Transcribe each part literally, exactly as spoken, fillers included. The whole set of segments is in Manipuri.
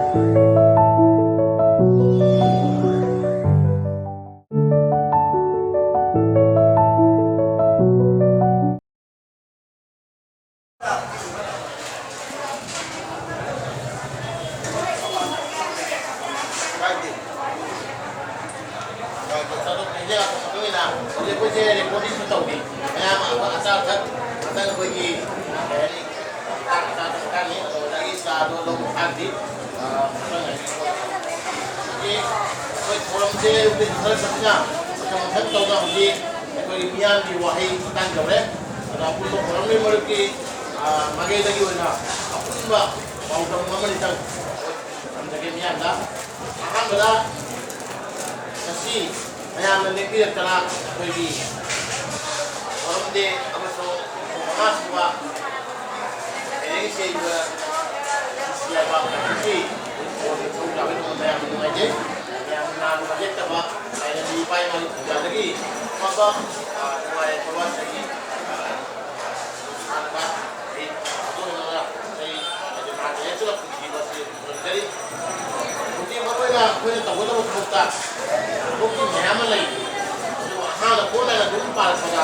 ꯍꯧꯖꯤꯛ ꯑꯩꯈꯣꯏꯁꯦ ꯔꯦꯀꯣꯔꯗꯤꯡꯁꯨ ꯇꯧꯔꯤ꯫ ꯃꯌꯥꯝ ꯑꯆꯥ ꯑꯊꯛ ꯈꯛꯇꯪ ꯑꯩꯈꯣꯏꯒꯤ, ꯀꯩ ꯍꯥꯏꯅꯤ, ꯆꯥꯛ ꯆꯥꯕ ꯃꯇꯥꯡꯅꯤ, ꯑꯗꯨꯗꯒꯤ ꯆꯥꯗꯣ ꯂꯧꯕ ꯊꯥꯛꯇꯤ꯫ ꯑ, ꯃꯊꯪ ꯍꯥꯏꯗꯤ ꯑꯩꯈꯣꯏ ꯊꯧꯔꯝꯁꯦ ꯑꯌꯨꯛꯇꯒꯤ ꯈꯔ ꯆꯠꯇꯅ ꯃꯊꯪ ꯃꯊꯪ ꯇꯧꯅ ꯍꯧꯖꯤꯛ ꯑꯩꯈꯣꯏꯒꯤ ꯃꯤꯌꯥꯝꯒꯤ ꯋꯥꯍꯩ ꯃꯇꯥꯡ ꯌꯧꯔꯦ꯫ ꯑꯗꯣ ꯑꯄꯨꯟꯕ ꯊꯧꯔꯝꯒꯤ ꯃꯔꯨꯞꯀꯤ, ꯑ, ꯃꯥꯏꯀꯩꯗꯒꯤ ꯑꯣꯏꯅ ꯑꯄꯨꯟꯕ ꯄꯥꯎꯗꯝ ꯑꯃꯅꯤꯇꯪ ꯊꯝꯖꯒꯦ ꯃꯤꯌꯥꯝꯗ꯫ ꯑꯍꯥꯟꯕꯗ ꯉꯁꯤ ꯃꯌꯥꯝꯅ ꯂꯦꯞꯄꯤꯔꯛꯇꯅ ꯑꯩꯈꯣꯏꯒꯤ ꯊꯧꯔꯝ ꯗꯦ ꯑꯃꯁꯨꯡ ꯃꯉꯥꯁꯨꯕ ꯂꯥꯏꯔꯤꯛ ꯏꯁꯩꯕ ꯌꯥꯕ ꯀꯃꯤꯇꯤ ꯕꯣꯔꯗ ꯊꯧ ꯂꯥꯛꯄ ꯃꯌꯥꯝ ꯅꯨꯡꯉꯥꯏꯖꯩ꯫ ꯃꯌꯥꯝꯅ ꯅꯥꯗ ꯌꯦꯛꯇꯕ ꯂꯥꯏꯔꯦꯝꯕꯤ ꯏꯄꯥ ꯏꯃꯥꯒꯤ ꯄꯨꯖꯥꯗꯒꯤ ꯑꯐꯕ, ꯑ, ꯅꯨꯡꯉꯥꯏ ꯑꯐꯕ ꯆꯍꯤ, ꯑ, ꯁꯥꯡꯕ, ꯑꯩ ꯑꯗꯨꯒꯨꯝꯂꯕ ꯆꯍꯤ ꯍꯥꯏꯗꯤ ꯅꯥꯗ ꯌꯦꯛꯇꯅ ꯄꯨꯟꯁꯤꯕ ꯑꯁꯤ ꯉꯝꯖꯔꯤ꯫ ꯍꯧꯖꯤꯛ ꯃꯔꯨꯑꯣꯏꯅ ꯑꯩꯈꯣꯏꯅ ꯇꯧꯒꯗꯕ ꯊꯕꯛꯇ ꯊꯕꯛꯀꯤ ꯃꯌꯥꯝ ꯑꯃ ꯂꯩ꯫ ꯑꯗꯨꯕꯨ ꯑꯍꯥꯟꯕ ꯄꯣꯠ ꯑꯣꯏꯅ ꯑꯗꯨꯝ ꯄꯥꯔꯛꯄꯗ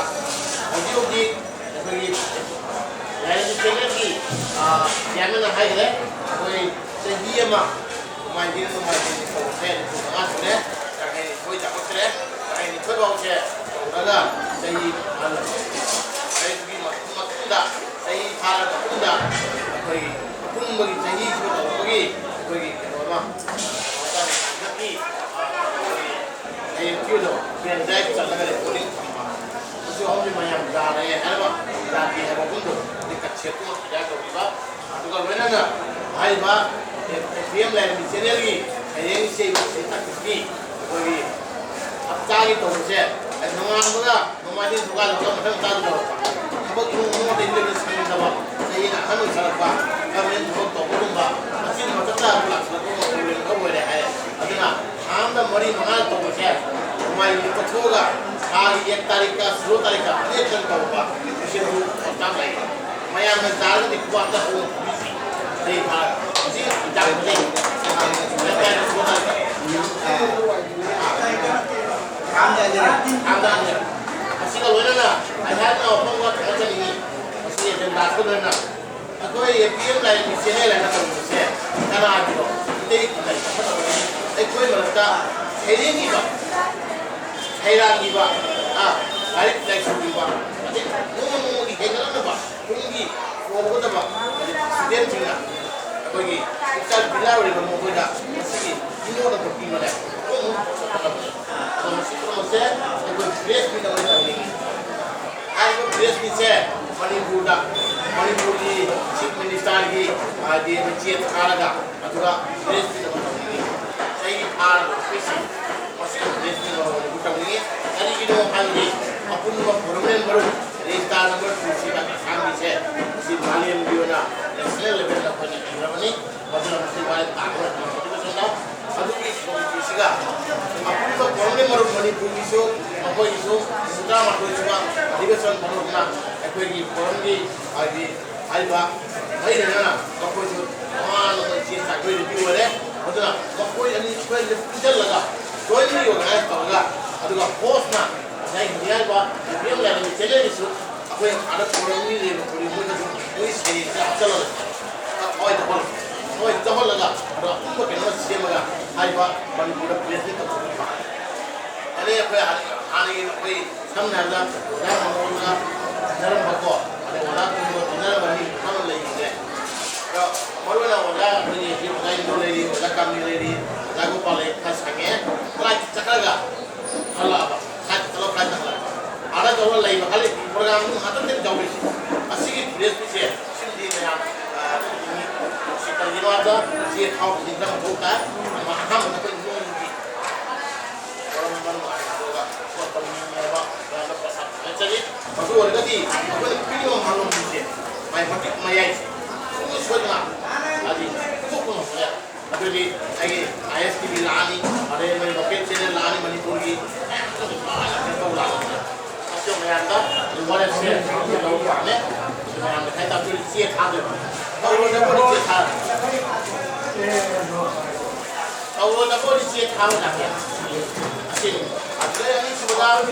ꯍꯧꯖꯤꯛ ꯍꯧꯖꯤꯛ ꯑꯩꯈꯣꯏꯒꯤ ꯂꯥꯏꯔꯤꯛ ꯆꯦꯅꯦꯜꯒꯤ, ꯑ, ꯆꯤꯌꯥꯔꯃꯦꯟꯅ ꯍꯥꯏꯈ꯭ꯔꯦ, ꯑꯩꯈꯣꯏ ꯆꯍꯤ ꯑꯃ ꯅꯣꯡꯃꯥꯏꯖꯤꯡ ꯅꯣꯡꯃꯥꯏꯖꯤꯡ ꯇꯧꯕꯁꯦ ꯅꯤꯐꯨ ꯃꯉꯥ ꯁꯨꯔꯦ꯫ ꯆꯍꯤ ꯅꯤꯊꯣꯏ ꯆꯥꯎꯈꯠꯈ꯭ꯔꯦ꯫ ꯆꯍꯤ ꯅꯤꯊꯣꯏ ꯐꯥꯎꯁꯦ ꯇꯧꯔꯒ ꯆꯍꯤ ꯑꯃ ꯂꯩꯔꯤꯕꯒꯤ ꯃꯇꯨꯡ ꯃꯇꯨꯡꯗ ꯆꯍꯤ ꯐꯥꯔꯕ ꯃꯇꯨꯡꯗ ꯑꯩꯈꯣꯏꯒꯤ ꯑꯄꯨꯟꯕꯒꯤ ꯆꯍꯤꯁꯤꯃ ꯇꯧꯔꯛꯄꯒꯤ ꯑꯩꯈꯣꯏꯒꯤ ꯀꯩꯅꯣ ꯑꯃ, ꯍꯥꯏꯇꯥꯔꯦ, ꯍꯟꯗꯛꯀꯤ, ꯑ, ꯑꯩꯈꯣꯏꯒꯤ ꯍꯌꯦꯡ ꯄꯤꯕꯗꯣ ꯄꯦꯟ ꯗ꯭ꯔꯥꯏꯚ ꯆꯠꯂꯒ ꯔꯦꯀꯣꯔꯗꯤꯡ ꯊꯝꯕ꯫ ꯃꯁꯤ ꯍꯧꯖꯤꯛ ꯃꯌꯥꯝ ꯌꯥꯔꯦ ꯍꯥꯏꯔꯕ ꯌꯥꯗꯦ ꯍꯥꯏꯕ ꯃꯐꯝꯗꯣ ꯍꯧꯖꯤꯛ ꯀꯟꯁꯦꯞꯇꯨꯃ ꯀ꯭ꯂꯤꯌꯥꯔ ꯇꯧꯕꯤꯕ꯫ ꯑꯗꯨꯒ ꯂꯣꯏꯅꯅ ꯍꯥꯏꯔꯤꯕ ꯑꯦꯐ ꯑꯦꯝ ꯂꯥꯏꯔꯦꯝꯕꯤ ꯆꯦꯅꯦꯜꯒꯤ ꯍꯌꯦꯡ ꯏꯁꯩ ꯏꯁꯩ ꯇꯥꯛꯄꯤꯕꯒꯤ ꯑꯩꯈꯣꯏꯒꯤ ꯍꯞꯇꯥꯒꯤ ꯇꯧꯕꯁꯦ ꯅꯣꯡꯉꯥꯟꯕꯒ ꯅꯣꯡꯃꯥꯏꯖꯤꯡ ꯊꯧꯒꯥꯜ ꯂꯧꯊꯣꯛ ꯃꯊꯪ ꯇꯥꯗ ꯇꯧꯔꯛꯄ꯫ ꯊꯕꯛ ꯏꯃꯨꯡ ꯃꯅꯨꯡ ꯑꯇꯩ ꯂꯣꯏꯅ ꯁꯪꯗꯕ, ꯆꯍꯤꯅ ꯑꯍꯟ ꯑꯣꯏꯁꯜꯂꯛꯄ, ꯒꯃꯦꯟ ꯊꯕꯛ ꯇꯧꯕꯒꯨꯝꯕ, ꯑꯁꯤꯒꯤ ꯃꯊꯛꯇ ꯑꯃꯨꯛ ꯂꯥꯛꯁꯜꯂꯛꯄ ꯄ꯭ꯔꯣꯕ꯭ꯂꯦꯝ ꯈꯔ ꯑꯣꯏꯔꯦ ꯍꯥꯏꯔꯦ꯫ ꯑꯗꯨꯅ ꯊꯥ ꯑꯃꯗ ꯃꯔꯤ ꯃꯉꯥ ꯇꯧꯕꯁꯦ ꯅꯣꯡꯃꯥꯏꯖꯤꯡ ꯀꯠꯊꯣꯛꯑꯒ ꯊꯥꯒꯤ ꯑꯦꯛ ꯇꯥꯔꯤꯛꯀ ꯁꯤꯔꯣ ꯇꯥꯔꯤꯛꯀ ꯑꯅꯤꯔꯛꯇꯪ ꯇꯧꯕ, ꯃꯁꯤꯁꯨ ꯄꯥꯎꯇꯥꯛ ꯂꯩ꯫ ꯃꯌꯥꯝꯅ ꯇꯥꯔꯒꯗꯤ ꯈꯨꯕꯥꯛꯇ ꯑꯃꯨꯛ ꯄꯤꯕꯤ꯫ ꯆꯍꯤ ꯐꯥꯔꯒ ꯍꯧꯖꯤꯛ ꯏꯟꯖꯥꯡ ꯂꯩ꯫ ꯂꯣꯏꯅꯅ ꯑꯩꯍꯥꯛꯅ ꯋꯥꯐꯝ ꯑꯃ ꯊꯝꯖꯅꯤꯡꯏ꯫ ꯃꯁꯤ ꯑꯦꯖꯦꯟꯗꯥꯁꯨ ꯂꯣꯏꯅ ꯑꯩꯈꯣꯏ ꯄꯤ ꯑꯦꯝ ꯂꯥꯏꯔꯦꯝꯕꯤ ꯆꯦꯅꯦꯜ ꯍꯥꯏꯅ ꯇꯧꯔꯤꯕꯁꯦ ꯀꯅꯥꯒꯤꯅꯣ? ꯃꯤꯇꯩ ꯈꯨꯟꯅꯥꯏ ꯑꯃꯠꯇ ꯑꯣꯏꯔꯤ꯫ ꯑꯩꯈꯣꯏ ꯃꯔꯛꯇ ꯁꯩꯔꯦꯡꯉꯤꯕ, ꯁꯩꯔꯥꯡꯉꯤꯕ, ꯑ, ꯂꯥꯏꯔꯤꯛ ꯂꯥꯏꯁꯨꯒꯤꯕ, ꯑꯗꯩ ꯅꯣꯡꯃ ꯅꯣꯡꯃꯒꯤ ꯍꯦꯟꯒꯠꯂꯛꯅꯕ ꯇꯨꯡꯒꯤ ꯍꯧꯒꯗꯕ ꯏꯁꯇꯨꯗꯦꯟꯁꯤꯡꯅ ꯑꯩꯈꯣꯏꯒꯤ ꯏꯆꯥ ꯄꯤꯅꯔꯤꯕ ꯃꯈꯣꯏꯗ ꯃꯁꯤꯒꯤ ꯃꯤꯑꯣꯏꯕ ꯈꯨꯗꯤꯡꯃꯛꯅꯦ ꯑꯗꯨꯝ ꯄꯨꯊꯣꯛꯀꯗꯕꯅꯤ꯫ ꯑꯗꯣ ꯃꯁꯤ ꯄꯨꯝꯅꯃꯛꯁꯦ ꯑꯩꯈꯣꯏ ꯄ꯭ꯔꯦꯁ ꯃꯤꯠ ꯑꯃ ꯇꯧꯅꯤꯡꯉꯤ꯫ ꯍꯥꯏꯔꯤꯕ ꯄ꯭ꯔꯦꯁ ꯃꯤꯠꯁꯦ ꯃꯅꯤꯄꯨꯔꯗ, ꯃꯅꯤꯄꯨꯔꯒꯤ ꯆꯤꯐ ꯃꯤꯅꯤꯁꯇꯔꯒꯤ ꯍꯥꯏꯗꯤ ꯃꯆꯦ ꯊꯥꯔꯒ ꯑꯗꯨꯒ ꯄ꯭ꯔꯦꯁ ꯃꯤꯠ ꯑꯃ ꯇꯧꯅꯤꯡꯉꯤ꯫ ꯆꯍꯤ ꯐꯥꯔꯕ ꯅꯨꯄꯤꯁꯤꯡ ꯃꯁꯤꯒꯤ ꯄ꯭ꯔꯦꯁ ꯃꯤꯠ ꯑꯃ ꯃꯅꯤꯄꯨꯔ ꯇꯧꯅꯤꯡꯉꯤ꯫ ꯀꯔꯤꯒꯤꯅꯣ ꯍꯥꯏꯔꯗꯤ ꯑꯄꯨꯟꯕ form member register number two ꯁꯤꯗ ꯑꯁꯥꯝꯒꯤꯁꯦ ꯃꯁꯤ ꯃꯥꯂꯦꯝꯒꯤ ꯑꯣꯏꯅ ꯅꯦꯁꯅꯦꯜ ꯂꯦꯚꯦꯜꯗ ꯑꯩꯈꯣꯏꯅ ꯏꯔꯕꯅꯤ꯫ ꯃꯗꯨꯅ ꯃꯁꯤ ꯋꯥꯔꯦꯞ ꯇꯥꯒꯗꯕ ꯃꯣꯇꯤꯚꯦꯁꯟꯗ ꯑꯗꯨꯒꯤ ꯀꯣꯃꯤꯇꯤꯁꯤꯒ ꯑꯄꯨꯟꯕ ꯐꯣꯔꯝ ꯃꯦꯝꯕꯔ ꯃꯅꯤꯄꯨꯔꯒꯤꯁꯨ ꯃꯈꯣꯏꯒꯤꯁꯨ ꯇꯔꯥꯃꯥꯊꯣꯏ ꯁꯨꯕ ꯑꯙꯤꯕꯦꯁꯟ ꯐꯝꯐꯝꯅ ꯑꯩꯈꯣꯏꯒꯤ ꯐꯣꯔꯝꯒꯤ ꯍꯥꯏꯗꯤ ꯍꯥꯏꯔꯤꯕ ꯃꯔꯤ ꯂꯩꯅꯅ ꯃꯈꯣꯏꯁꯨ ꯇꯣꯉꯥꯟꯅ ꯆꯦ ꯆꯥꯛ ꯑꯩꯈꯣꯏ ꯔꯤꯚ꯭ꯌꯨ ꯑꯣꯏꯔꯦ꯫ ꯑꯗꯨꯅ ꯃꯈꯣꯏ ꯑꯅꯤ ꯑꯩꯈꯣꯏ ꯑꯅꯤ ꯄꯨꯟꯁꯤꯜꯂꯒ ꯖꯣꯏꯟꯂꯤ ꯑꯣꯔꯒꯅꯥꯏꯖ ꯇꯧꯔꯒ ꯑꯗꯨꯒ ꯍꯣꯁꯅ ꯉꯁꯥꯏ ꯍꯤꯟꯗꯤ ꯍꯥꯏꯔꯤꯕ ꯔꯤꯚ꯭ꯌꯨ ꯂꯩꯔꯕ ꯆꯦꯅꯦꯜꯒꯤꯁꯨ ꯑꯩꯈꯣꯏ ꯑꯥꯗ ꯐꯣꯔꯝꯒꯤ ꯂꯩꯕ ꯈꯨꯗꯤꯡ ꯃꯣꯏꯗꯁꯨ ꯃꯣꯏ ꯁꯩꯔꯦꯡꯁꯦ ꯍꯥꯞꯆꯜꯂꯒ ꯊꯋꯥꯏ ꯇꯧꯍꯜꯂꯒ ꯊꯋꯥꯏ ꯇꯧꯍꯜꯂꯒ ꯑꯗꯣ ꯑꯄꯨꯟꯕ ꯀꯩꯅꯣ ꯁꯦꯝꯃꯒ ꯍꯥꯏꯔꯤꯕ ꯃꯅꯤꯄꯨꯔꯗ ꯄ꯭ꯔꯦꯁ ꯃꯤꯠ ꯇꯧꯊꯣꯛꯄ ꯑꯗꯩ ꯑꯩꯈꯣꯏ ꯍꯥꯟꯅ ꯍꯥꯟꯅꯒꯤ ꯑꯩꯈꯣꯏ ꯁꯝꯅ ꯍꯥꯏꯔꯕꯗ ꯑꯣꯖꯥ ꯃꯅꯣꯍꯔꯒ ꯇꯤꯟꯅꯔꯝꯕꯀꯣ ꯑꯗꯩ ꯑꯣꯖꯥ ꯇꯣꯝꯕꯒ ꯇꯤꯟꯅꯔꯝꯕ ꯃꯤ ꯄꯨꯝꯕ ꯑꯃ ꯂꯩꯔꯤꯁꯦ꯫ ꯑꯗꯣ ꯃꯔꯨꯑꯣꯏꯅ ꯑꯣꯖꯥ ꯑꯩꯈꯣꯏꯒꯤ ꯍꯧꯖꯤꯛ ꯑꯣꯖꯥ ꯏꯟꯗꯣ ꯂꯩꯔꯤ, ꯑꯣꯖꯥ ꯀꯥꯃꯤ ꯂꯩꯔꯤ, ꯑꯣꯖꯥ ꯒꯣꯄꯥꯜ ꯂꯩ ꯈꯔ ꯁꯪꯉꯦ꯫ ꯐ꯭ꯂꯥꯏꯠ ꯆꯠꯈ꯭ꯔꯒ ꯍꯜꯂꯛꯑꯕ, ꯐ꯭ꯂꯥꯏꯠ ꯆꯠꯂꯣ, ꯐ꯭ꯂꯥꯏꯠ ꯍꯜꯂꯛꯑꯕ꯫ ꯑꯥꯗ ꯇꯧꯔ ꯂꯩꯕ ꯈꯜꯂꯤ ꯄ꯭ꯔꯣꯒ꯭ꯔꯥꯝ ꯉꯥꯛꯇ ꯌꯥꯎꯔꯤꯁꯦ꯫ ꯑꯁꯤꯒꯤ ꯄ꯭ꯔꯦꯁ ꯃꯤꯠꯁꯦ ꯁꯤꯃꯗꯤ ꯃꯌꯥꯝ, ꯑ, ꯁꯤ ꯀꯔꯤꯒꯤꯅꯣ ꯍꯥꯏꯕꯗ ꯁꯤ ꯊꯥꯎ ꯈꯤꯇꯪ ꯃꯊꯧ ꯇꯥꯏ꯫ ꯑꯍꯥꯟꯕꯗ ꯑꯩꯈꯣꯏ ꯅꯣꯡꯒꯤ ꯃꯗꯨ ꯑꯣꯏꯔꯒꯗꯤ ꯑꯩꯈꯣꯏꯅ ꯄꯤꯔꯤꯕ ꯃꯥꯂꯣꯝꯁꯤꯡꯁꯦ ꯃꯥꯏ ꯃꯇꯤꯛ ꯃꯌꯥꯏꯁꯦ ꯁꯨꯡꯁꯣꯏ ꯁꯣꯏꯗꯅ ꯍꯥꯏꯗꯤ ꯄꯨꯊꯣꯛꯄ ꯉꯝꯕ ꯌꯥꯏ꯫ ꯑꯗꯨꯗꯤ ꯑꯩꯒꯤ ꯑꯥꯏ ꯑꯦꯁ ꯇꯤ ꯚꯤ ꯂꯥꯛꯑꯅꯤ, ꯑꯗꯩ ꯃꯣꯏ ꯂꯣꯀꯦꯜ ꯆꯦꯅꯦꯜ ꯂꯥꯛꯑꯅꯤ ꯃꯅꯤꯄꯨꯔꯒꯤ, ꯃꯌꯥꯝ ꯀꯩꯅꯣ ꯇꯧꯕ ꯂꯥꯛꯑꯅꯤ꯫ ꯑꯁꯤꯒꯨꯝꯕ ꯃꯌꯥꯝꯗ ꯋꯥꯔꯦꯞꯁꯦ ꯂꯧꯕ ꯄꯥꯝꯃꯦ꯫ ꯃꯌꯥꯝꯅ ꯍꯥꯏ ꯇꯥꯔꯗꯤ ꯆꯦ ꯊꯥꯗꯣꯏꯕ꯫ ꯇꯧꯔꯣꯏꯗꯕ ꯑꯣꯏꯔꯗꯤ ꯆꯦ ꯊꯥꯔꯣꯏ꯫ ꯇꯧꯔꯣꯏꯗꯕ ꯑꯣꯏꯔꯗꯤ ꯆꯦ ꯊꯥꯕ ꯂꯥꯛꯀꯦ꯫ ꯑꯁꯤꯅꯤ꯫ ꯑꯗꯨꯗꯩ ꯑꯅꯤꯁꯨꯕꯗ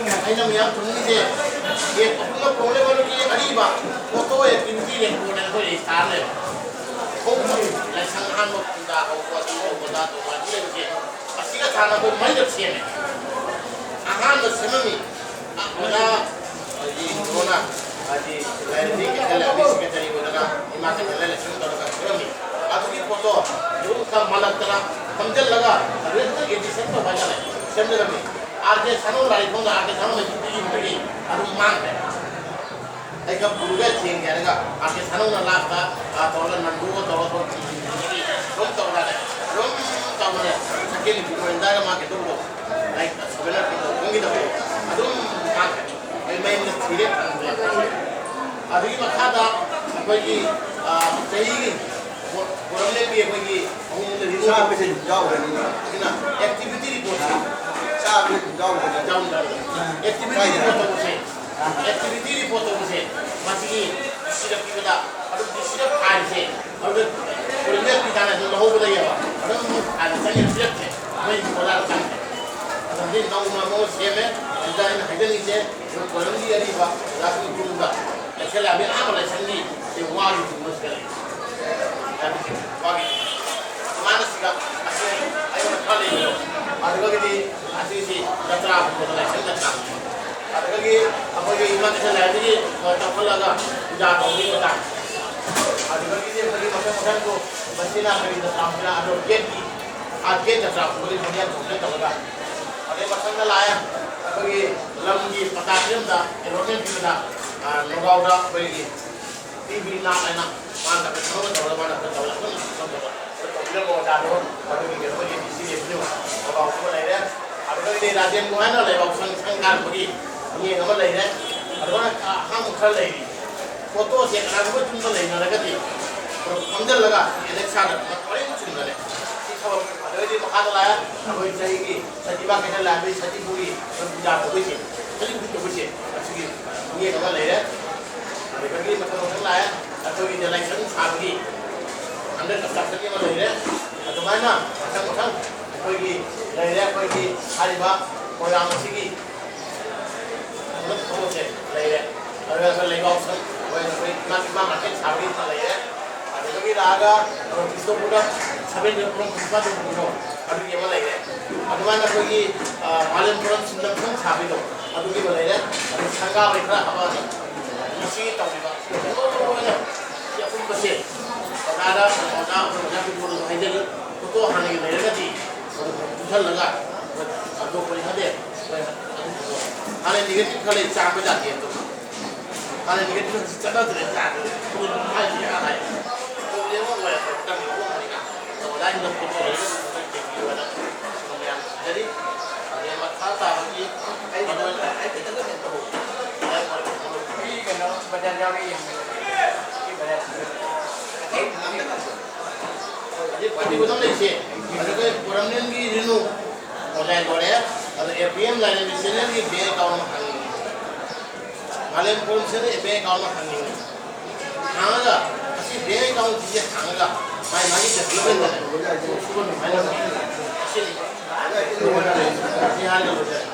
ꯑꯩꯅ ꯃꯌꯥꯝ ꯊꯝꯅꯤꯡꯉꯤꯁꯦ ꯌꯦꯛꯄ ꯄꯨꯝꯅꯃꯛ ꯄ꯭ꯔꯣꯕ꯭ꯂꯦꯝ ꯑꯗꯨꯒꯤ ꯑꯔꯤꯕ ꯐꯣꯇꯣ ꯑꯦꯛꯇꯤꯚꯤꯇꯤ ꯔꯦꯀꯣꯔꯗ ꯑꯩꯈꯣꯏ ꯔꯦꯖꯤꯁꯇꯥꯔ ꯂꯩꯕ꯫ ꯍꯧꯕ ꯂꯥꯏꯁꯪ ꯑꯍꯥꯟꯕ ꯄꯨꯖꯥ ꯍꯧꯕ ꯑꯗꯨ ꯍꯧꯕꯗ ꯇꯣꯉꯥꯟꯕ ꯂꯩꯕꯁꯦ ꯑꯁꯤꯒ ꯊꯥꯅ ꯑꯩꯈꯣꯏ ꯃꯔꯤꯔꯛ ꯁꯦꯝꯃꯦ꯫ ꯑꯍꯥꯟꯕ ꯁꯦꯝꯃꯝꯃꯤ ꯑꯣꯖꯥ ꯍꯥꯏꯗꯤ ꯀꯣꯔꯣꯅꯥ ꯍꯥꯏꯗꯤ ꯂꯥꯏꯔꯦꯝꯕꯤ ꯀꯩꯊꯦꯜ ꯂꯩꯕꯤ ꯁꯦꯀ꯭ꯔꯦꯇꯔꯤ ꯑꯣꯏꯗꯅ ꯏꯃꯥ ꯀꯩꯊꯦꯜ ꯂꯩꯔꯦ ꯁꯨꯝ ꯇꯧꯔꯒ ꯁꯦꯝꯃꯝꯃꯤ꯫ ꯑꯗꯨꯒꯤ ꯄꯣꯠꯇꯣ ꯍꯦꯔꯣꯒ ꯃꯥꯜꯂꯛꯇꯅ ꯐꯝꯖꯤꯜꯂꯒ ꯔꯦꯠꯇ ꯑꯦꯗꯤꯁꯟ ꯇꯧꯕ ꯍꯥꯏꯇꯥꯔꯦ ꯁꯦꯝꯖꯔꯝꯃꯤ꯫ ꯑꯥꯔ ꯀꯦ ꯁꯥꯅꯧ ꯂꯥꯏꯔꯤꯛꯐꯝꯗ ꯑꯥꯔ ꯀꯦ ꯁꯥꯅꯧ ꯂꯩꯕꯤꯒꯤ ꯌꯨꯝꯗꯒꯤ ꯑꯗꯨꯝ ꯃꯥꯡꯈ꯭ꯔꯦ꯫ ꯑꯩꯒ ꯄꯨꯔꯒ ꯊꯦꯡꯒꯦ ꯍꯥꯏꯔꯒ ꯑꯥꯔ ꯀꯦ ꯁꯥꯅꯧꯅ ꯂꯥꯛꯄ ꯇꯧꯔꯒ ꯅꯟꯗꯨꯒ ꯇꯧꯔꯒ ꯑꯗꯨꯝ ꯇꯧꯔꯒ ꯑꯗꯨꯝ ꯇꯧꯔꯒ ꯁꯦꯀꯦꯟ ꯒꯣꯕꯤꯟꯗꯒ ꯃꯥ ꯀꯩꯗꯧꯕꯗꯣ ꯂꯥꯏꯔꯤꯛ ꯁꯣꯗꯅ ꯈꯪꯈꯤꯗꯕꯗꯣ ꯑꯗꯨꯝ ꯃꯥꯡꯈ꯭ꯔꯦ꯫ ꯑꯩ ꯃꯌꯨꯝꯗ ꯊꯤꯔꯦ ꯐꯪꯗ꯭ꯔꯦ꯫ ꯑꯗꯨꯒꯤ ꯃꯈꯥꯗ ꯑꯩꯈꯣꯏꯒꯤ ꯆꯍꯤꯒꯤ ꯄꯣꯔꯝꯂꯦꯟꯒꯤ ꯑꯩꯈꯣꯏꯒꯤ ꯑꯍꯨꯝ ꯂꯩꯔꯤꯕ ꯆꯥꯕꯁꯦ ꯑꯗꯨꯝ ꯌꯥꯎꯔꯅꯤ꯫ ꯑꯗꯨꯅ ꯑꯦꯛꯇꯤꯚꯤꯇꯤ ꯔꯤꯄꯣꯔꯠꯁꯦ ꯆꯥꯕꯁꯦ ꯑꯗꯨꯝ ꯌꯥꯎꯔꯅꯤ꯫ ꯌꯥꯎꯔꯅꯤ꯫ ꯑꯦꯛꯇꯤꯚꯤꯇꯤ ꯔꯤꯄꯣꯔꯠ ꯇꯧꯕꯁꯦ ꯑꯦꯛꯇꯤꯚꯤꯇꯤ ꯔꯤꯄꯣꯔꯠ ꯇꯧꯕꯁꯦ ꯃꯁꯤꯒꯤ ꯁꯤꯗ ꯄꯤꯕꯗ ꯑꯗꯨꯝ ꯁꯤꯗ ꯐꯥꯏꯜꯁꯦ ꯑꯗꯨꯗ ꯄꯣꯔꯝꯂꯦꯟ ꯄꯤꯗꯥꯅ ꯑꯗꯨꯝ ꯂꯧꯍꯧꯕ ꯂꯩꯌꯦꯕ꯫ ꯑꯗꯨꯝ ꯐꯥꯏꯜ ꯆꯪꯉꯦ ꯄꯤꯔꯛꯇꯦ꯫ ꯃꯣꯏꯒꯤ ꯑꯣꯖꯥ ꯆꯪꯉꯦ꯫ ꯑꯗꯨꯗꯤ ꯅꯧꯅ ꯑꯃꯨꯛ ꯁꯦꯝꯃꯦ꯫ ꯑꯗꯨꯗ ꯑꯩꯅ ꯍꯥꯏꯖꯅꯤꯡꯉꯤꯁꯦ ꯄꯣꯔꯝꯒꯤ ꯑꯔꯤꯕ ꯑꯣꯖꯥꯁꯤꯡꯒꯤ ꯃꯇꯨꯡꯗ ꯂꯩꯁꯜꯂꯛꯑꯕꯅꯤ꯫ ꯑꯍꯥꯟꯕ ꯂꯥꯏꯁꯪꯒꯤ ꯁꯤ ꯋꯥꯒꯤ ꯆꯨꯝꯕꯁꯤꯗ ꯂꯩ꯫ ꯋꯥꯒꯤ ꯑꯗꯨꯃꯥꯏꯅ ꯁꯤꯗ ꯑꯁꯤ ꯑꯩꯉꯣꯟꯗ ꯈꯔ ꯂꯩꯕꯗꯣ ꯑꯗꯨꯗꯒꯤꯗꯤ ꯑꯁꯤꯁꯤ ꯖꯇ꯭ꯔꯥꯒꯨꯝꯕꯗ ꯂꯥꯏꯁꯪ ꯖꯇ꯭ꯔꯥꯒꯨꯝꯕ ꯑꯗꯨꯗꯒꯤ ꯑꯩꯈꯣꯏꯒꯤ ꯏꯃꯥ ꯀꯩꯊꯦꯜ ꯂꯥꯏꯔꯦꯝꯕꯤꯒꯤ ꯆꯥꯎꯈꯠꯂꯒ ꯄꯨꯖꯥ ꯇꯧꯕꯒꯤ ꯃꯇꯥꯡ ꯑꯗꯨꯗꯒꯤꯗꯤ ꯑꯩꯈꯣꯏꯒꯤ ꯃꯊꯪ ꯃꯊꯪꯗꯣ ꯃꯁꯤꯅ ꯀꯔꯤ ꯖꯇ꯭ꯔꯥ ꯍꯥꯏꯅ ꯑꯗꯣ ꯒꯦꯠꯀꯤ ꯑꯥ ꯒꯦꯠ ꯖꯇ꯭ꯔꯥꯒꯨꯝꯕꯒꯤ ꯃꯣꯗꯦꯜ ꯐꯖꯅ ꯇꯧꯔꯒ ꯑꯗꯩ ꯃꯊꯪꯗ ꯂꯥꯛꯑꯦ ꯑꯩꯈꯣꯏꯒꯤ ꯂꯝꯒꯤ ꯄꯇꯥ ꯄꯤꯔꯝꯗ ꯑꯦꯂꯣꯠꯃꯦꯟ ꯄꯤꯕꯗ ꯅꯣꯒꯥꯎꯗ ꯑꯩꯈꯣꯏꯒꯤ ꯄꯤ ꯕꯤ ꯅꯥꯠ ꯍꯥꯏꯅ ꯃꯥꯅ ꯀꯩꯅꯣ ꯇꯧꯔꯒ ꯃꯥꯅ ꯇꯧꯔꯒ ꯑꯗꯨꯝ ꯇꯧꯖꯕ ꯇꯧꯕꯤꯔꯝꯕ ꯑꯣꯖꯥꯗꯣ ꯑꯗꯨꯒꯤ ꯀꯩꯅꯣꯒꯤ ꯗꯤ ꯁꯤ ꯂꯩꯕꯗꯣ ꯅꯣꯒꯥꯎ ꯑꯃ ꯂꯩꯔꯦ꯫ ꯑꯗꯨꯗꯒꯤꯗꯤ ꯔꯥꯖꯦꯟ ꯃꯣꯍꯟ ꯂꯩꯕꯥꯛ ꯁꯪ ꯁꯪ ꯀꯥꯔꯛꯄꯒꯤ ꯃꯤꯠꯌꯦꯡ ꯑꯃ ꯂꯩꯔꯦ꯫ ꯑꯗꯨꯃꯥꯏꯅ ꯑꯍꯥꯡꯕ ꯈꯔ ꯂꯩꯔꯤ꯫ ꯐꯣꯇꯣꯁꯦ ꯀꯅꯥꯒꯨꯝꯕ ꯌꯨꯝꯗ ꯂꯩꯅꯔꯒꯗꯤ ꯐꯝꯖꯤꯜꯂꯒ ꯑꯦꯂꯦꯛꯁꯥꯗ ꯋꯥꯔꯤ ꯑꯃ ꯆꯨꯝꯕꯅꯦ꯫ ꯁꯤ ꯊꯕꯛ ꯑꯗꯨꯗꯩꯗꯤ ꯃꯈꯥꯗ ꯂꯥꯛꯑꯦ꯫ ꯑꯩꯈꯣꯏ ꯆꯍꯤꯒꯤ ꯁꯖꯤꯕꯥ ꯀꯩꯊꯦꯜ ꯂꯥꯛꯑꯕꯒꯤ ꯁꯖꯤꯕꯨꯒꯤ ꯑꯩꯈꯣꯏ ꯄꯨꯖꯥ ꯇꯧꯕꯩꯁꯦ ꯁꯖꯤꯕꯨ ꯇꯧꯕꯩꯁꯦ ꯑꯁꯤꯒꯤ ꯃꯤꯠꯌꯦꯡ ꯑꯃ ꯂꯩꯔꯦ꯫ ꯑꯗꯨꯗꯒꯤ ꯃꯊꯪ ꯃꯊꯪ ꯂꯥꯛꯑꯦ꯫ ꯑꯩꯈꯣꯏꯒꯤꯗ ꯂꯥꯏꯁꯪ ꯁꯥꯕꯒꯤ under constructionꯒꯤ ꯑꯃ ꯂꯩꯔꯦ꯫ ꯑꯗꯨꯃꯥꯏꯅ ꯃꯊꯪ ꯃꯊꯪ ꯑꯩꯈꯣꯏꯒꯤ ꯂꯩꯔꯦ꯫ ꯑꯩꯈꯣꯏꯒꯤ ꯍꯥꯏꯔꯤꯕ ꯄ꯭ꯔꯣꯒ꯭ꯔꯥꯝ ꯑꯁꯤꯒꯤ ꯊꯧꯔꯝ ꯊꯧꯔꯝꯁꯦ ꯂꯩꯔꯦ꯫ ꯑꯗꯨꯒ ꯑꯩꯈꯣꯏ ꯂꯩꯕꯥꯛ ꯁꯪ, ꯑꯩꯈꯣꯏ, ꯑꯩꯈꯣꯏ ꯏꯃꯥ, ꯏꯃꯥ ꯃꯥꯔꯀꯦꯠ ꯁꯥꯕꯒꯤ ꯑꯃ ꯂꯩꯔꯦ꯫ ꯑꯗꯨꯗꯒꯤ ꯂꯥꯛꯑꯒ, ꯑ, ꯕꯤꯁꯅꯨꯄꯨꯔꯗ ꯁꯚꯦꯟ ꯄꯨꯔꯝ ꯄꯨꯁꯄꯥ ꯇꯧꯕꯗꯣ, ꯑꯗꯨꯒꯤ ꯑꯃ ꯂꯩꯔꯦ꯫ ꯑꯗꯨꯃꯥꯏꯅ ꯑꯩꯈꯣꯏꯒꯤ, ꯑ, ꯃꯥꯂꯦꯝ ꯄꯨꯔꯝ ꯁꯤꯟꯗꯝ ꯁꯪ ꯁꯥꯕꯤꯗꯣ, ꯑꯗꯨꯒꯤ ꯑꯃ ꯂꯩꯔꯦ꯫ ꯑꯗꯨ ꯁꯪꯒꯥꯕꯩ ꯈꯔ ꯍꯥꯞꯄꯛꯑꯅꯤ꯫ ꯃꯁꯤ ꯇꯧꯔꯤꯕ ꯂꯣꯏꯅ ꯁꯤ ꯑꯄꯨꯟꯕꯁꯦ ꯑꯣꯖꯥꯗ, ꯑꯣꯖꯥ, ꯑꯩꯈꯣꯏ ꯑꯣꯖꯥ ꯄꯤꯡꯀꯨꯗꯁꯨ ꯍꯥꯏꯖꯒꯦ꯫ ꯐꯣꯇꯣ ꯍꯥꯟꯅꯒꯤ ꯂꯩꯔꯒꯗꯤ ꯑꯗꯨꯝ ꯄꯨꯁꯜꯂꯒ ꯑꯗꯨꯝ ꯄꯨꯁꯜꯂꯒ ꯍꯥꯟꯅ ꯅꯦꯒꯦꯇꯤꯚ ꯈꯔ ꯂꯩ, ꯆꯥꯝꯕ ꯌꯥꯗꯦ ꯑꯗꯨꯝ꯫ ꯍꯥꯟꯅ ꯅꯦꯒꯦꯇꯤꯚ ꯍꯧꯖꯤꯛ ꯆꯠꯅꯗ꯭ꯔꯦ, ꯌꯥꯗ꯭ꯔꯦ꯫ ꯄ꯭ꯔꯣꯕ꯭ꯂꯦꯝ ꯑꯃ ꯑꯣꯏꯔꯛꯄ ꯃꯇꯝꯗ ꯑꯣꯟꯕꯅꯤꯅ꯫ ꯑꯗꯣ ꯑꯣꯖꯥꯁꯤꯡꯅ ꯐꯣꯇꯣ ꯂꯩꯔꯒ ꯑꯗꯨꯝ ꯌꯦꯡꯕꯤꯌꯨ ꯍꯥꯏꯅ ꯃꯌꯥꯝ ꯊꯝꯖꯔꯤ꯫ ꯑꯗꯩ ꯃꯈꯥ ꯇꯥꯕꯒꯤ ꯑꯩ ꯈꯤꯇꯪ, ꯑꯩ ꯈꯤꯇꯪ ꯀꯩꯅꯣ ꯇꯧꯍꯧꯒꯦ꯫ ꯃꯤ ꯀꯩꯅꯣ ꯕꯖꯥꯔ ꯌꯥꯎꯔꯤ ꯌꯦꯡꯕꯤꯌꯨ꯫ ꯁꯤ ꯕꯖꯥꯔ ꯑꯇꯩ ꯍꯧꯖꯤꯛ ꯄꯥꯔꯇꯤ ꯈꯨꯗꯝ ꯂꯩꯁꯦ꯫ ꯑꯗꯨꯒ ꯄꯨꯔꯝꯂꯦꯟꯒꯤ ꯔꯦꯅꯨ ꯑꯣꯟꯂꯥꯏꯟ ꯂꯣꯏꯔꯦ꯫ ꯑꯗꯣ ꯑꯦ ꯄꯤ ꯑꯦꯝ ꯂꯥꯏꯔꯦꯝꯕꯤ ꯆꯦꯅꯦꯜꯒꯤ ꯕꯦꯡ ꯑꯦꯀꯥꯎꯟ ꯑꯃ ꯍꯥꯡꯅꯤꯡꯉꯤ꯫ ꯃꯥꯂꯦꯝ ꯄꯨꯔꯝꯁꯤꯅ ꯕꯦꯡ ꯑꯦꯀꯥꯎꯟ ꯑꯃ ꯍꯥꯡꯅꯤꯡꯉꯤ꯫ ꯍꯥꯡꯉꯒ ꯑꯁꯤ ꯕꯦꯡ ꯑꯦꯀꯥꯎꯟꯁꯤꯁꯦ ꯍꯥꯡꯉꯒ ꯃꯥꯏ ꯃꯥꯒꯤ ꯗꯦꯕꯂꯞꯃꯦꯟꯗ ꯁꯤꯅꯤ꯫ ꯁꯤ ꯍꯥꯏꯔꯒ ꯂꯣꯏꯖꯔꯦ꯫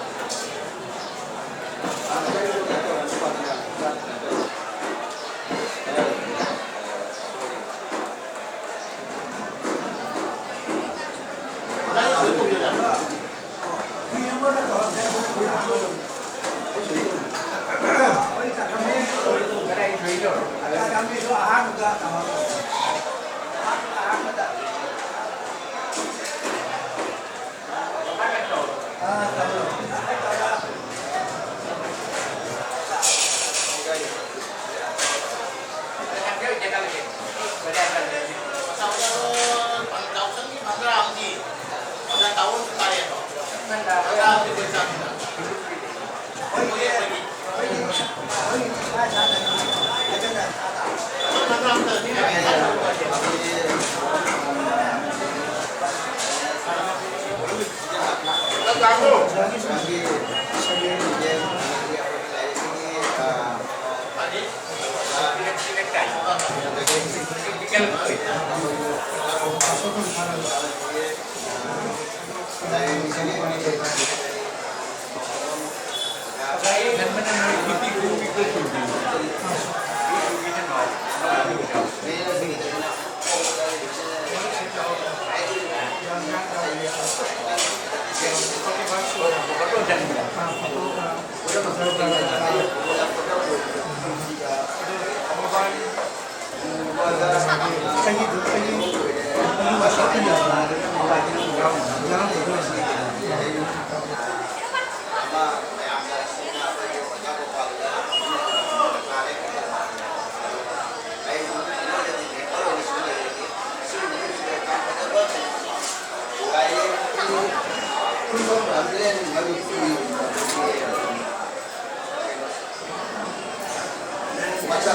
ꯃꯆꯥ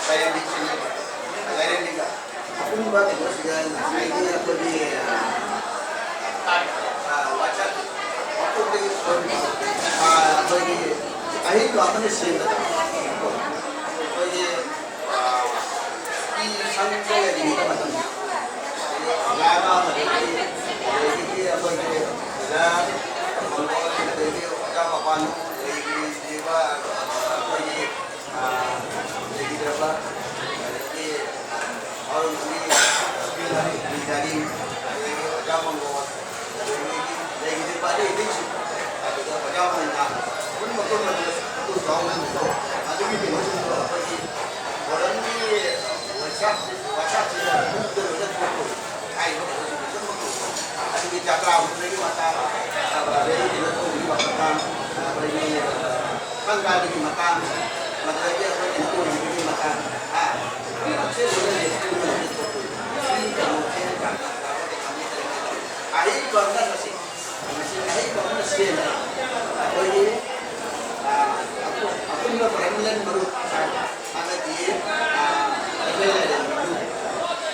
ꯂꯥꯏꯔꯦꯝꯕꯤꯁꯤꯅꯤ꯫ ꯂꯥꯏꯔꯦꯝꯕꯤꯒ ꯑꯄꯨꯟꯕ ꯀꯩꯅꯣꯁꯤꯗ ꯉꯁꯥꯏꯒꯤ ꯑꯩꯈꯣꯏꯒꯤ, ꯑ, ꯋꯥꯆꯠ, ꯋꯥꯆꯠꯇꯒꯤ ꯁꯣꯏꯕ, ꯑ, ꯑꯩꯈꯣꯏꯒꯤ ꯑꯍꯩꯕ ꯑꯃꯅ ꯁꯦꯝꯕꯗ ꯑꯩꯈꯣꯏꯒꯤ, ꯑ, ꯏ ꯁꯪꯗ ꯂꯩꯔꯤꯉꯩ ꯃꯇꯝꯗ ꯂꯥꯏꯃ ꯑꯃꯗꯒꯤ, ꯑꯗꯒꯤ ꯑꯩꯈꯣꯏꯒꯤ ꯑꯣꯖꯥ ꯃꯪꯒꯣꯜ, ꯑꯗꯒꯤ ꯑꯣꯖꯥ ꯃꯄꯥꯟ ꯂꯩꯔꯤꯕ ꯑꯩꯈꯣꯏꯒꯤ ꯑꯥ, ꯂꯩꯈꯤꯗ꯭ꯔꯕ, ꯑꯗꯒꯤ, ꯑꯥ, ꯍꯥꯔꯨꯟ ꯑꯂꯤ, ꯕꯤꯟ ꯑꯂꯤ, ꯕꯤꯟ ꯑꯂꯤ, ꯑꯗꯒꯤ ꯑꯣꯖꯥ ꯃꯪꯒꯣꯜ, ꯑꯗꯒꯤ ꯂꯩꯈꯤꯗ꯭ꯔꯕ ꯑꯇꯩ ꯑꯇꯩꯁꯤꯡ, ꯑꯗꯨꯗ ꯑꯣꯖꯥ ꯃꯣꯏꯅ ꯄꯨꯝꯅꯃꯛꯇ ꯃꯗꯨ ꯌꯥꯎꯅꯍꯟꯕꯗꯣ, ꯑꯗꯨꯒꯤ ꯀꯩꯅꯣꯁꯤꯡꯗꯣ ꯑꯩꯈꯣꯏꯒꯤ ꯃꯣꯗꯔꯟꯒꯤ ꯋꯥꯔꯛꯁꯣꯞ, ꯋꯥꯔꯛꯁꯣꯞꯁꯤꯗ ꯒ꯭ꯔꯨꯞꯇ ꯂꯣꯏꯅ ꯊꯣꯛꯄꯗꯣ, ꯍꯥꯏꯔꯤꯕ ꯀꯩꯅꯣꯁꯤꯡꯗꯣ ꯄꯨꯝꯅꯃꯛ ꯇꯧꯕ꯫ ꯑꯗꯨꯒꯤ ꯖꯇ꯭ꯔꯥ ꯍꯧꯕꯒꯤ ꯃꯇꯥꯡ, ꯑꯗꯒꯤ ꯀꯩꯅꯣ ꯇꯧꯕꯒꯤ ꯃꯇꯥꯡ, ꯑꯩꯈꯣꯏꯒꯤ ꯊꯥꯡꯒꯥꯒꯤ ꯃꯇꯥꯡ, ꯃꯗꯨꯗꯒꯤ ꯑꯩꯈꯣꯏꯒꯤ ꯀꯣꯏꯕꯒꯤ ꯃꯇꯥꯡ, ꯍꯥ? ꯁꯤ ꯂꯣꯏꯅ ꯂꯦꯞꯇꯨꯅ ꯂꯩꯊꯣꯛꯇꯣꯏꯅꯤ꯫ ꯁꯤ ꯀꯩꯅꯣꯁꯦ ꯌꯥꯝꯅ ꯐꯕ ꯀꯩꯅꯣꯅꯤ꯫ ꯑꯍꯩꯕ ꯑꯃꯅ ꯃꯁꯤ, ꯃꯁꯤ ꯑꯍꯩꯕ ꯑꯃꯅ ꯁꯦꯝꯕ꯫ ꯑꯩꯈꯣꯏꯒꯤ, ꯑ, ꯑꯄꯨ-, ꯑꯄꯨꯟꯕ ꯕ꯭ꯔꯍꯃꯟ ꯃꯔꯨꯞ ꯍꯥꯏꯕ ꯑꯃꯗꯤ, ꯑ, ꯑꯦꯝ ꯑꯦꯜ ꯑꯦ ꯂꯩꯔꯝꯃꯤꯗꯨ꯫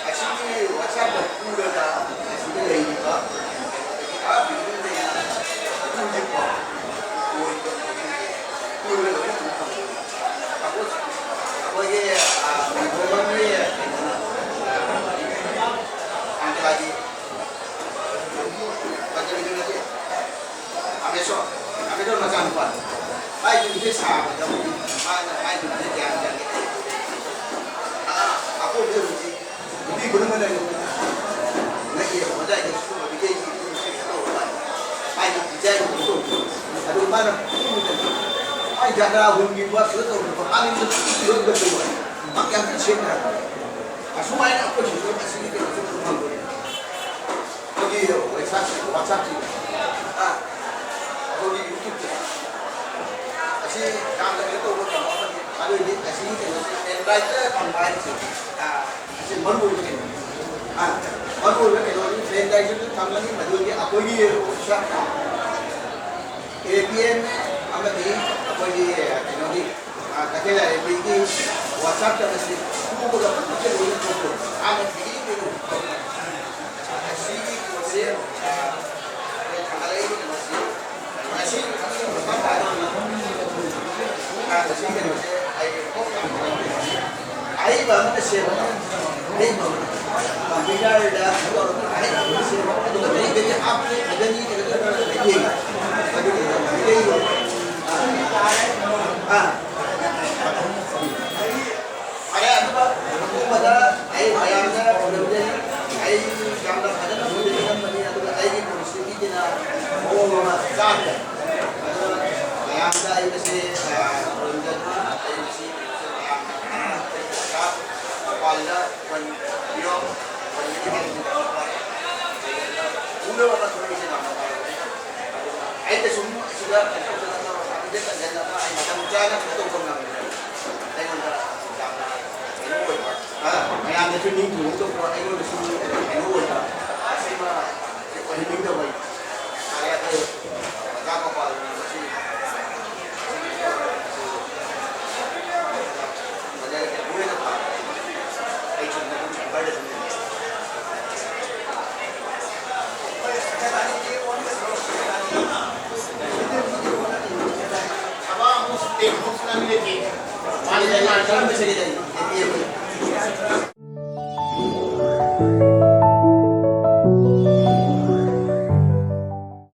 ꯑꯁꯤꯒꯤ ꯋꯥꯆꯞꯇ ꯄꯨꯔꯒ ꯑꯁꯤꯗ ꯂꯩꯔꯤꯕ ꯑꯥ ꯕꯤꯜꯗꯤꯡꯗꯒꯤ ꯄꯨꯔꯒ ꯂꯣꯏꯅ ꯑꯗꯨꯝ ꯊꯝꯃꯤ꯫ ꯑꯩꯈꯣꯏꯒꯤ, ꯑ, ꯃꯣꯍꯟꯒꯤ ꯀꯩꯅꯣꯅ, ꯑ, ꯑꯪꯀꯥꯒꯤ ꯄꯟꯖꯥꯕꯤꯗꯨ ꯅꯠꯇꯦ꯫ ꯑꯃꯦꯁꯣꯔ, ꯑꯃꯦꯁꯣꯔ ꯃꯆꯥꯅꯨꯄꯥ꯫ ꯃꯥꯏ ꯌꯨꯝꯁꯦ ꯁꯥꯕꯗ ꯃꯥꯅ ꯃꯥꯏ ꯌꯨꯝꯁꯦ ꯖꯒꯥ ꯍꯨꯟꯈꯤꯕ, ꯁꯤꯗ ꯇꯧꯈꯤꯕ, ꯍꯥꯟꯅꯒꯤ ꯃꯇꯨꯡ ꯏꯟꯅ ꯌꯣꯟꯒꯗꯕ ꯃꯥ ꯌꯥꯝ ꯊꯤꯅ ꯁꯦꯝꯅ ꯍꯥꯏꯕ꯫ ꯑꯁꯨꯃꯥꯏꯅ ꯑꯩꯈꯣꯏꯁꯨ ꯂꯣꯏ ꯑꯁꯤꯒꯤ ꯀꯩꯅꯣꯁꯦ ꯑꯗꯨꯝ ꯐꯪꯗꯣꯏꯅꯦ꯫ ꯑꯩꯈꯣꯏꯒꯤ WhatsApp, WhatsApp-ꯁꯤ, ꯑꯥ, ꯑꯩꯈꯣꯏꯒꯤ YouTube-ꯁꯦ, ꯑꯁꯤ ꯌꯥꯝꯅ ꯀꯩꯅꯣ ꯇꯧꯕ ꯀꯩꯅꯣ ꯑꯃꯅꯤ꯫ ꯑꯗꯨ ꯑꯣꯏꯔꯗꯤ ꯑꯁꯤꯒꯤ ꯀꯩꯅꯣꯁꯦ Android-ꯇ ꯐꯪꯕ ꯍꯥꯏꯁꯦ, ꯑꯥ, ꯑꯁꯤ ꯃꯔꯨ ꯑꯣꯏꯕ ꯀꯩꯅꯣꯅꯤ꯫ ꯑꯥ, ꯃꯔꯨ ꯑꯣꯏꯕ ꯀꯩꯅꯣꯅꯤ꯫ Android-ꯇꯁꯨ ꯐꯪꯒꯅꯤ, ꯃꯗꯨꯒꯤ ꯑꯩꯈꯣꯏꯒꯤ WhatsApp, APN ꯑꯃꯗꯤ ꯑꯩꯈꯣꯏꯒꯤ ꯀꯩꯅꯣꯒꯤ, ꯑꯥ, ꯀꯩꯊꯦꯜ ꯂꯥꯏꯔꯦꯝꯕꯤꯒꯤ WhatsApp-ꯇ ꯃꯁꯤ ꯁꯨꯕꯗ ꯄꯨꯝꯅꯃꯛꯁꯦ ꯂꯣꯏꯅ ꯊꯣꯛꯄ꯫ ꯍꯥꯟꯅ ꯄꯤꯔꯤꯕ ꯑꯁꯤꯒꯤ ꯄꯣꯠꯁꯦ, ꯑꯥ, ꯑꯩꯈꯣꯏ ꯊꯥꯡꯒꯠꯂꯛꯏꯕ ꯀꯩꯅꯣꯁꯤ, ꯉꯁꯤ, ꯑꯥ, ꯉꯁꯤ ꯀꯩꯅꯣꯁꯦ ꯑꯩ ꯑꯍꯩꯕ ꯑꯃꯅ ꯁꯦꯝꯕ, ꯑꯍꯩꯕ ꯑꯃꯅ, ꯀꯝꯄ꯭ꯌꯨꯇꯔꯗ ꯑꯍꯩꯕ ꯑꯃꯅ ꯁꯦꯝꯕ, ꯑꯗꯨꯒ ꯀꯔꯤ ꯀꯔꯤ ꯍꯥꯞꯀꯅꯤ, ꯐꯖꯅꯤ, ꯀꯩꯅꯣ ꯇꯧꯗꯅ ꯌꯦꯡꯉꯤ꯫ ꯑꯗꯨꯒ ꯃꯩꯇꯩꯂꯣꯟ, ꯑꯥ, ꯑꯥ꯫ ꯐꯔꯦ, ꯑꯗꯨꯒ ꯑꯀꯣꯟꯕꯗ ꯑꯩ ꯃꯌꯥꯝꯗ ꯈꯨꯔꯨꯝꯖꯔꯤ꯫ ꯑꯩ ꯌꯥꯝꯅ ꯐꯖꯅ ꯈꯨꯔꯨꯝꯖꯔꯝꯕꯅꯤ, ꯑꯗꯨꯒ ꯑꯩꯒꯤ ꯄꯨꯟꯁꯤꯒꯤꯗꯤꯅ ꯃꯑꯣꯡ ꯑꯃ ꯆꯥꯗ꯭ꯔꯦ꯫ ꯑꯗꯨꯅ ꯃꯌꯥꯝꯗ ꯑꯩ ꯉꯁꯤ, ꯑ, ꯈꯨꯔꯨꯝꯖꯔꯤ꯫ ꯑꯩ ꯉꯁꯤ ꯃꯌꯥꯝꯅ ꯃꯄꯥꯟꯗ ꯈꯨꯟ ꯄꯤꯌꯣ, ꯈꯨꯟꯒꯤ ꯍꯥꯏꯕꯁꯤꯗ ꯎꯅꯕ ꯊꯣꯛꯏꯁꯦ ꯌꯥꯝꯅ ꯐꯔꯕꯅꯤ꯫ ꯑꯗꯨꯒ ꯑꯩꯅ ꯁꯨꯝ ꯁꯤꯗ ꯀꯩꯅꯣ ꯇꯧꯗꯅ ꯇꯧꯔꯒ ꯈꯪꯗꯦ, ꯀꯟꯖꯜꯂꯒ ꯑꯩ ꯃꯇꯝ ꯆꯥꯅ ꯀꯩꯅꯣ ꯇꯧꯕ ꯉꯝꯗ꯭ꯔꯦ꯫ ꯑꯩꯉꯣꯟꯗ ꯌꯥꯝꯅ ꯀꯩꯅꯣ ꯑꯣꯏꯕ, ꯑ, ꯃꯌꯥꯝꯗꯁꯨ ꯅꯤꯡꯊꯤꯅ ꯇꯧꯕ, ꯑꯩꯉꯣꯟꯗꯁꯨ ꯀꯩꯅꯣ ꯑꯣꯏꯕ, ꯑꯁꯤꯃ ꯑꯣꯏꯍꯟꯅꯤꯡꯗꯕ ꯑꯩ꯫ ꯐꯔꯦ, ꯑꯗꯨ ꯑꯣꯖꯥ ꯒꯣꯄꯥꯜꯅ ꯃꯁꯤ